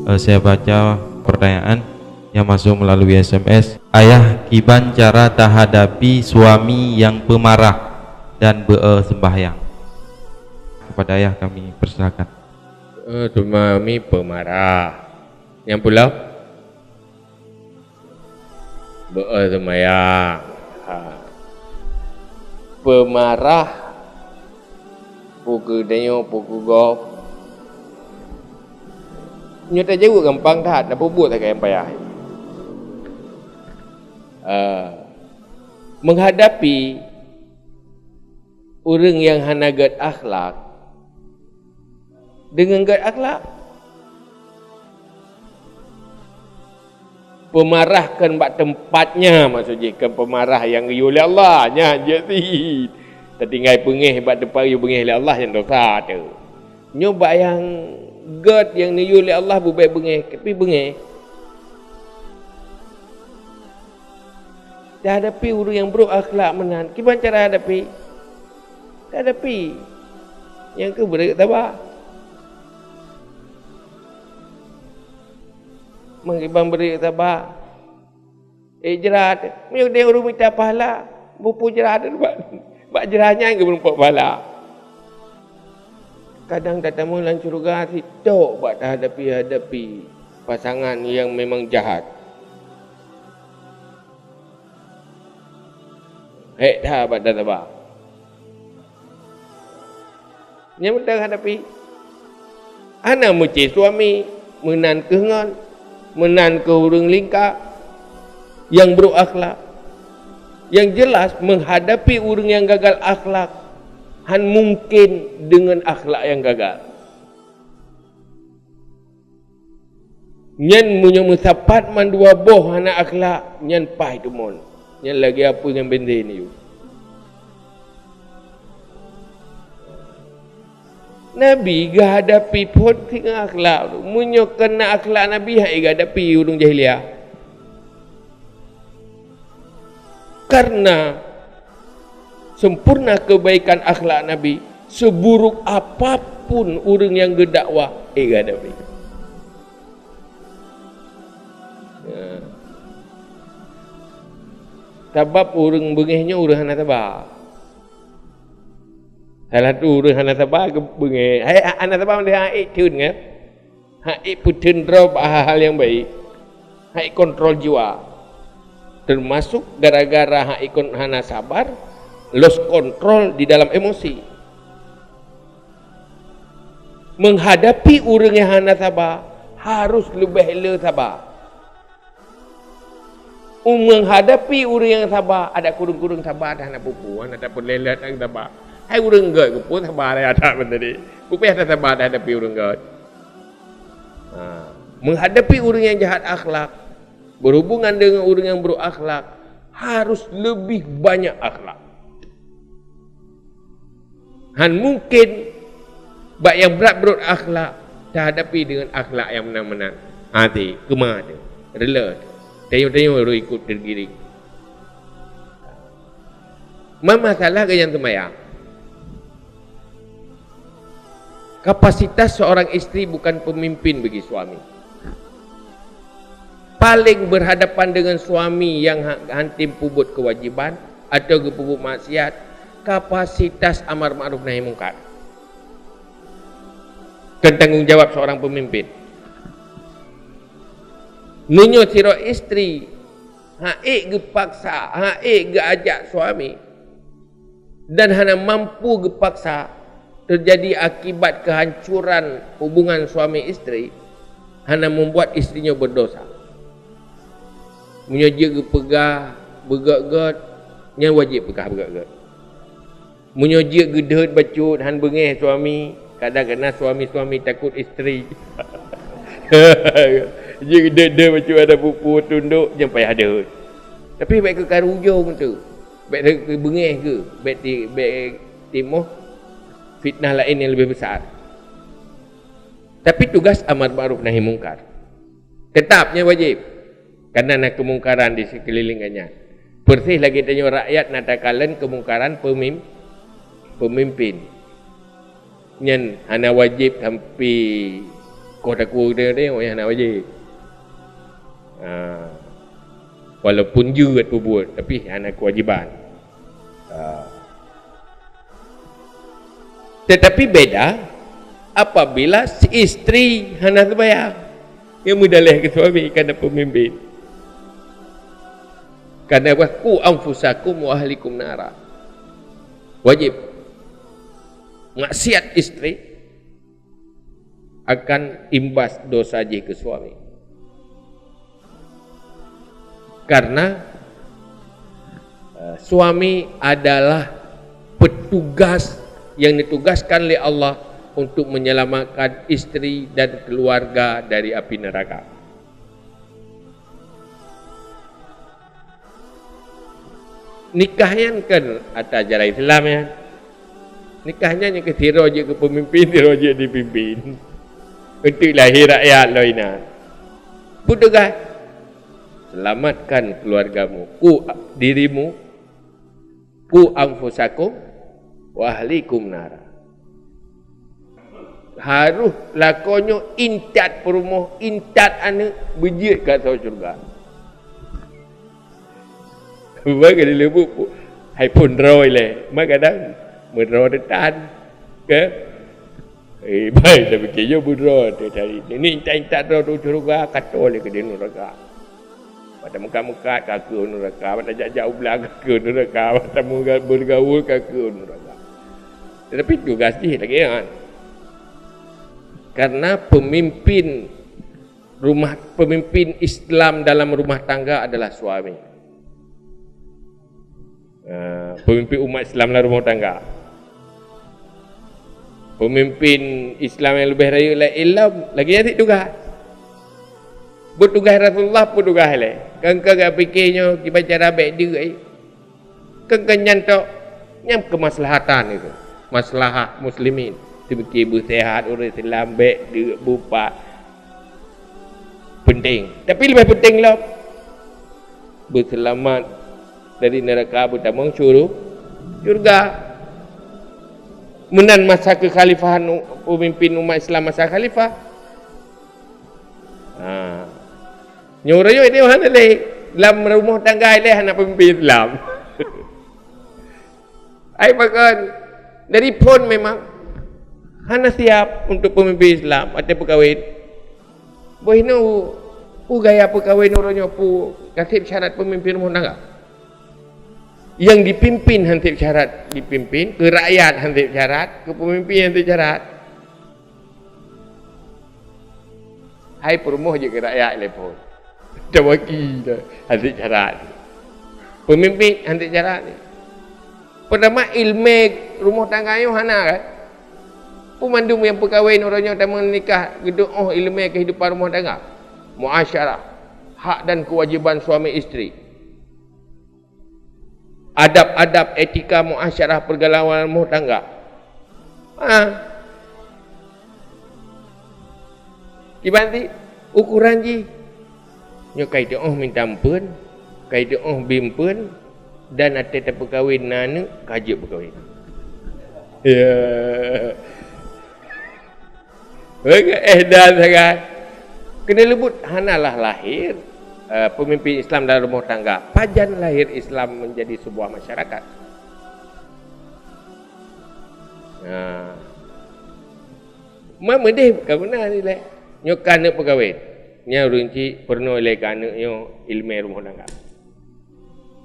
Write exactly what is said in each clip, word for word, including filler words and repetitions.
Eh, saya baca pertanyaan yang masuk melalui S M S. Ayah, kiban cara tahadapi suami yang pemarah dan beu sembahyang? Kepada ayah kami persilakan. Eh, suami pemarah. Nyang pulo? Beu sembahyang. Ha. Pemarah, pukul tanyoe, pukul gob. Nyoe tajaweueb gampang that, na peubuet that nyang payah. Ah, menghadapi ureuëng nyang hana gét akhlak deungon gét akhlak. Peumarah kheun bak teumpatnya, maksud jih kheun peumarah nyang geuyue lé Allah, nyan jeuet cit. Tatinggai peungéh bak teumpat geuyue beungéh lé Allah, nyan dosa teuh. Nyoe bak nyang gét nyang neuyue lé Allah beubèe beungéh, tapi beungéh. Tahadapi ureuëng nyang brok akhlak meunan, kiban cara hadapi? Tahadapi. Nyang keu bri saba. Meukiban bri saba. Eh, jrat. Meunyoe ureuëng mita pahala, beupu jrat bak, bak jrat nyan geumeurumpok pahala. Kadang tatamong lam syeuruga sitok bak tahadapi-hadapi pasangan nyang memang jahat. Hék that bak tasaba. Nyang mantong hadapi. Hana meucé suami, meunan keuh ngon, meunan keuh ureuëng lingka nyang brok akhlak. Nyang jeulaih, menghadapi ureuëng nyang gagal akhlak, hán mungken deungon akhlak nyang gagal. Nyan meunyoe meusapat mandua boh hana akhlak, nyan paih teumon. Nyan lagée apui ngon benzen yue. Nabi geuhadapi phon singoh akhlak. Meunyoe kon na akhlak Nabi, han ék geuhadapi ureuëng jahiliyah. Karena sempurna kebaikan akhlak Nabi, seburuk apapun ureuëng nyang geudakwah, ék geuhadapi. Ya. Sabab ureuëng beungéh nyoe ureuëng hana saba. Salah satu ureuëng hana saba geu-, beungéh. Hai, hana saba mandeh han ék theun kan? Han ék peutheun droe bak hal-hal nyang baik. Han ék kontrol jiwa. Termasuk gara-gara han ék kon-, hana sabar, lost control di dalam emosi. Menghadapi ureuëng nyang hana saba, harus leubeh le saba. Menghadapi ureuëng nyang saba, adak kureueng-kureueng saba dah hana peue-peue, hana tapeuleueh that nyang saba. Hai ureuëng gét keupeue saba, hai adak ban tadi. Peue payah tasaba tahadapi ureuëng gét. Ha, menghadapi ureuëng nyang jahat akhlak, berhubungan dengan ureuëng nyang buruk akhlak, harus lebih banyak akhlak. Han mungken bak nyang brat-brat akhlak tahadapi deungon akhlak nyang meunan-meunan. Até, keumah teuh, reuloh teuh, tanyoe-tanyoe rôh ikot teugiring. Ma masalah geuh nyang seumayang. Kapasitas seorang istri bukan pemimpin bagi suami. Paléng berhadapan dengan suami nyang ha-, hantom peubuet kewajiban atau geupeubuet maksiat, kapasitas amar ma'ruf nahi mungkar. Kon tanggong jawab seorang pemimpin. Meunyoe sidroe istri han ék geupaksa, han ék geuajak suami, dan hana mampu geupaksa, terjadi akibat kehancuran hubungan suami istri, hana membuat istri nyoe berdosa. Meunyoe jeuet geupeugah beugét-gét, nyan wajéb peugah beugét-gét. Meunyoe jeuet geudeuet bacut han beungéh suami, kadang keunan suami-suami takot istri. Jeuet geudeuet-deuet bacut ada peue-peue tundok, nyan payah deuet. Tapi bék keu karu ujong tu. Bék beungéh ke, bék ti-, bék timoh fitnah laén nyang leubeh besar. Tapi tugas amar ma'ruf nahi mungkar tetap nyan wajéb, karena na keumungkaran di seukeuliléng geuh nyan. Persis lagée tanyoe rakyat na takalon keumungkaran peumim-, peumimpin. Nyan hana wajéb sampai Koh takue geutanyoe, nyoe hana wajéb. Ha. Walaupun jeuet peubuet, tapi hana keuwajiban. Ha. Tetapi beda apabila si istri hana seumayang, nyang meudaleh keu suami karena peumimpin. Karena, "Wa qu anfusakum wa ahlikum nara." Wajib. Maksiat istri akan imbas dosa jih keu suami. Karena, eh, suami adalah petugas yang ditugaskan oleh Allah untuk menyelamatkan istri dan keluarga dari api neraka. Nikah nyan kan ata ajaran Islam nyan. Nikah nyan nyang keu sidroe jeuet keu peumimpin, sidroe jeuet dipimpin. Untuk lahé rakyat lom inan. Peue tugaih? Selamatkan keluargamu, ku dirimu, ku anfusakum wa ahlikum nara. Harôh lakoe nyoe intat peurumoh, intat aneuëk, beujeuet keu asoe syeuruga. Bak ka dileubuet pu-, hai phon droe ilée. Mak kadang meudroe teutan. Ke? Eh, bai tapike nyoe meudroe teuh tadi. Ini intat-intat droe teuh syeuruga, ka toe lé keudeh nuraka. Bak tameukat-meukat ka keu nuraka, bak tajak-jak u blang ka keu nuraka, bak tamu-, beureugaul ka keu nuraka. Tetapi tugas jih lagée nyan. Karena pemimpin rumah, pemimpin Islam dalam rumah tangga adalah suami. Ah, pemimpin umat Islam dalam rumah tangga. Pemimpin Islam nyang leubeh rayeuk lom, lagée nyan cit tugaih. Buet tugaih Rasulullah, buet tugaih ilée. Kan ka gak pike nyoe kiban cara bék deuk, ai. Kan, kan nyan tok, nyan keumaslahatan itu. Maslahah muslimin. Teumiki beuseuhat ureuëng Islam, bék deuk, beupat. Penting. Tapi leubeh penting lom, beuseulamat dari neuraka, beutamong syuru-, syurga. Meunan masa kekhalifahan u-, pemimpin umat Islam masa khalifah. Ha. Nyoe rayeuk nyoe hana lé. Lam rumoh tangga ilée hana peumimpin Islam. Ai pakon, dari phon memang hana siap untuk peumimpin Islam atau peukawen. Boh inoe u-, u gaya peukawen uroe nyoe pu ka seb syarat peumimpin rumoh tangga. Nyang dipimpin han seb syarat dipimpin, keu rakyat han seb syarat, keu peumimpin han seb syarat. Hai peurumoh jeuet keu rakyat lé phon. Tawaki dah, han seb syarat. Peumimpin han seb syarat ni. Peutama ileumé rumoh tangga nyoe hana kan? Peue mandum nyang peukawen uroe nyoe tameunikah geudong óh ileumé keuhidupan rumoh tangga. Muasyarah, hak dan keuwajéban suami istri. Adab-adab etika muasyarah pergaulan rumoh tangga. Ha. Kiban sih ukuran jih. Nyoe ka iteuoh minta ampeuen, ka iteuoh bi ampeuen, dan até tapeukawen na aneuk ka jeuet peukawen. Ya. Ehdan sagai. Keuneuleubuet hanalah lahir, eh, pemimpin Islam dalam rumah tangga. Pajan lahir Islam menjadi sebuah masyarakat. Nah. Ma meudeh ka beuna ilée. Nyoe ka aneuk peukawen. Nyan ureuëng chik peurunoe ilée keu aneuk nyoe ileumé rumoh tangga.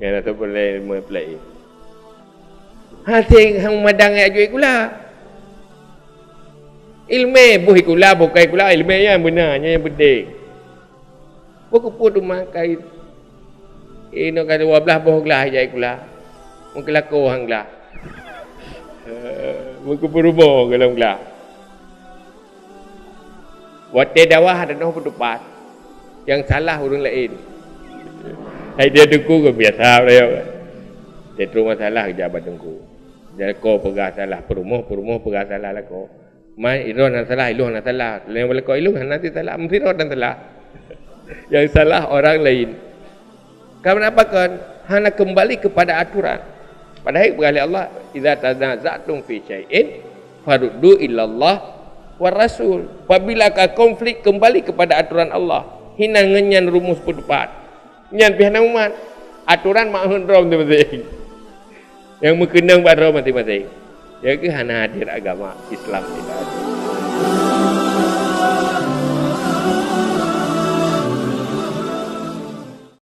Nyang na teupeu lé meupeuleue. Hasé han madang jak jok sikula. Ileumé boh sikula, boh ka sikula, ileumé nyan beuna, nyan nyang penting. Boh keupeue teuma kai inoe ka dua blaih boh glah jak sikula. Meukeulakoe han glah. Meukeupeurumoh gohlom glah. Watée dakwah tanoh peutupat, nyang salah ureuëng laén. Hai dia teungku ke biasa rayeuk. Dia terus masalah jabat teungku. Dia ko peugah salah peurumoh, peurumoh peugah salah lakoe. Mai ilôn hana salah, ilôn hana salah. Lain lakoe ilôn hana salah, meusidroe dan salah. Yang salah orang lain. Karena apa kan? Hana kembali kepada aturan. Padahai peugah lé Allah, "Idza tanaza'tum fi syai'in faruddu ilallah War rasul. Apabila ka konflik, kembali kepada aturan Allah. Hinan ngon nyan rumus peuteupat. Nyan pih hana mumat. Aturan mak hon droe maséng-maséng. Nyang meukeunong bak droe maséng-maséng. Nyan keuh hana hadir agama Islam kita.